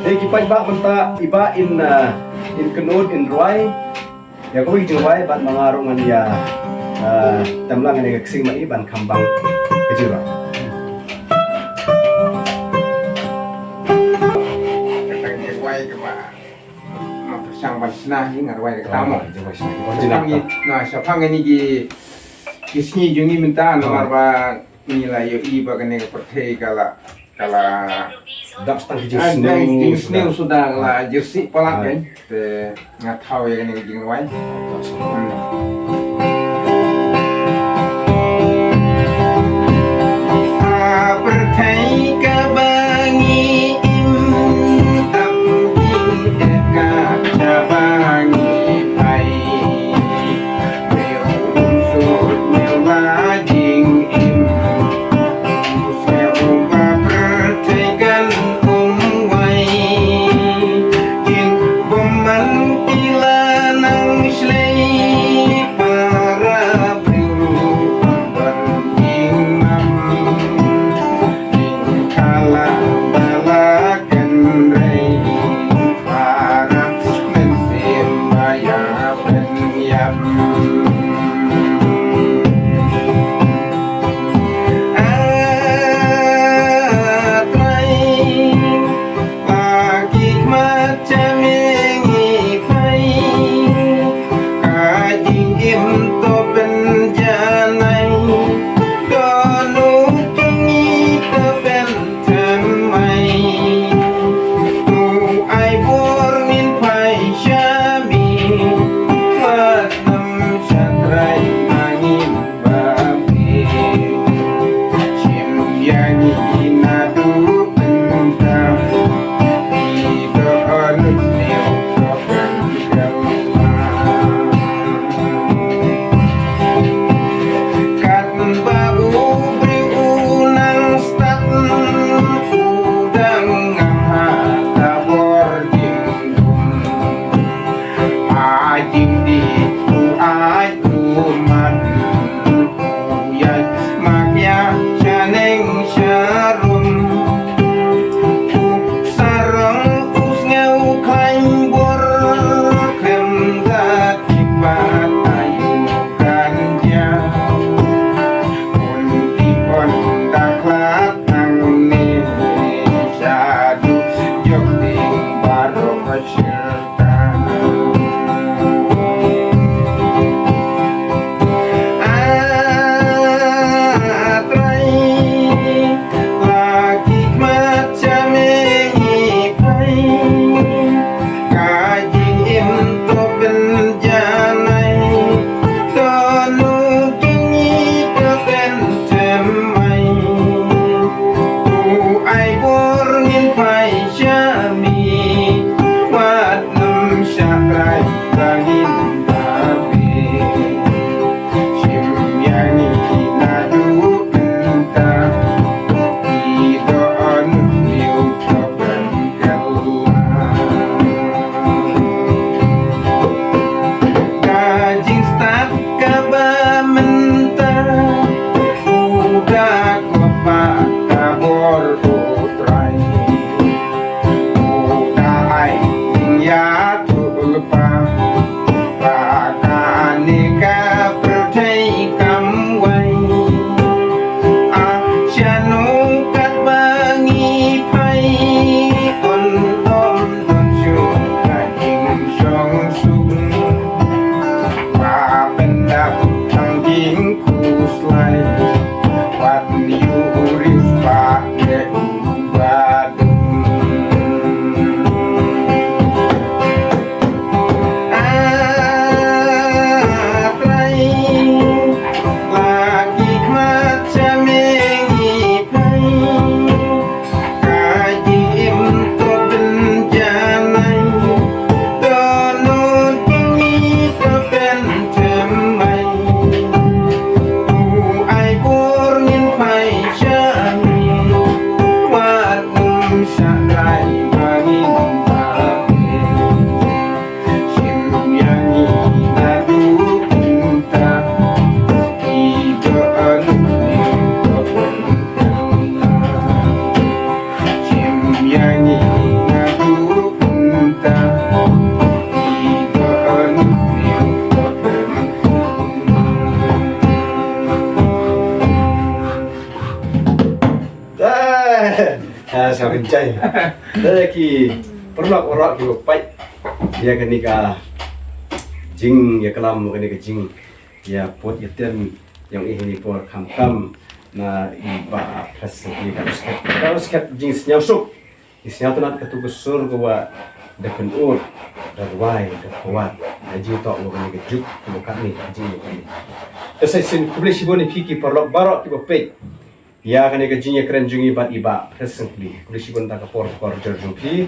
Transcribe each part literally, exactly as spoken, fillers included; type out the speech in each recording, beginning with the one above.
Te ki paidbah mynta i Bah in, ah, in kynnoh in rwai ïa kawei ka jingrwai bad ma nga ruh ngan ïa, ah, tem lang ïa ka ksing ma i ban kham bang ka jingrwai. Kata ka jingrwai kaba nga pyrshang ban shna hi, nga rwai da kata mo. Ah, jingrwai shna hi. Shaphang ngi, na, shaphang ngi ki, ki sngi jong ngi mynta, namar ba ngi la ïohi ba kane ka pyrthei ka la, ka la dap tang ki jingsniew, jingsniew suda, ka la jingsih palat kan. Te nga thaw ïa kane ka jingrwai. Hmm. A pyrthei kaba ngi im, tam ki ka kaba ngi pai. Ha, sa pynjai. Te ki paralok baroh kiba peit ïa kane ka jingïaklam, kane ka jing ïa put ïa tem ïa ong ïa ni por khamtam na i Bah Pres Syngkli, ka ruskhet, ka ruskhet jingsngewsuk. Ki sngewtynnat katu ka sur ka wa da pynur, da rwai, da pawar. Da jingtoh wa kane ka juk, ka wa katni, ka jingïaklam. Te sa shisien khublei shibun ïa phi ki paralok baroh kiba peit ïa kane ka jingïakren jong i bad i Bah Pres Syngkli. Khublei shibun nangta ka por ba kordor jong phi.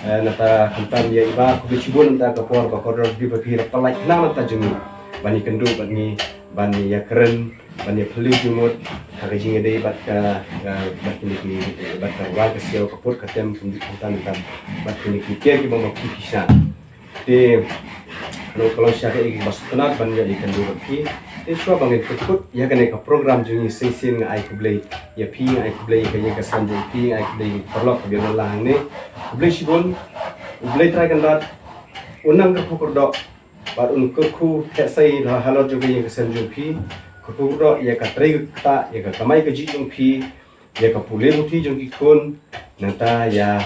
Eh, nangta khamtam ïa i Bah, khublei shibun nangta ka por ba kordor, ba phi la pynlait na nangta jong ngi ban ïakynduh bad ngi, ban ïakren, ban ïaphylliew jingmut ha ka jingïadei bad ka, ka, bad kine ki, bad ka rwai ka siaw, ka put ka tem, khamtam, khamtam bad kine ki tiar kiba ma phi phi sha. Te, ka long, ka long shisha kaei kaba sngewtynnat ban ïa ïakynduh bad phi. Te shuwa ba ngin pynkut ïa kane ka program jong ngi sa shisien, nga ai khublei ïa phi, nga ai khublei ïa ka ïing ka sem jong phi, nga ai khublei ïa ki paralok kiba ïa don lang hangne. Khublei shibun, U Blei Trai Kynrad un nang kyrkhu kyrdoh bad un kyrkhu theh sei halor jong ka ïing ka sem jong phi. Kyrkhu kyrdoh ïa ka trei ka ktah, ïa ka kamai kajih jong phi, ïa ka pule puthi jong ki khun, nangta ïa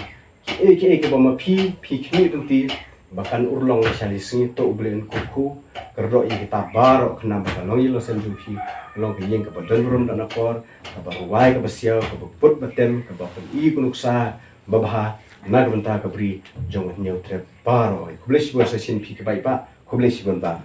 kiei kiei kiba ma phi phi khmih lynti ba kan urlong sha la ki sngi. To U Blei un kyrkhu kyrdoh ïa kita baroh khnang ba ka longïing longsem jong phi long ka ïing kaba don burom don akor, kaba rwai kaba siaw, kaba put ba tem, kaba pyni ka nuksa babha na ka bynta ka bri jong u Hynñiewtrep baroh. Khublei shibun sa shisien phi ki paidbah, khublei shibun Bah.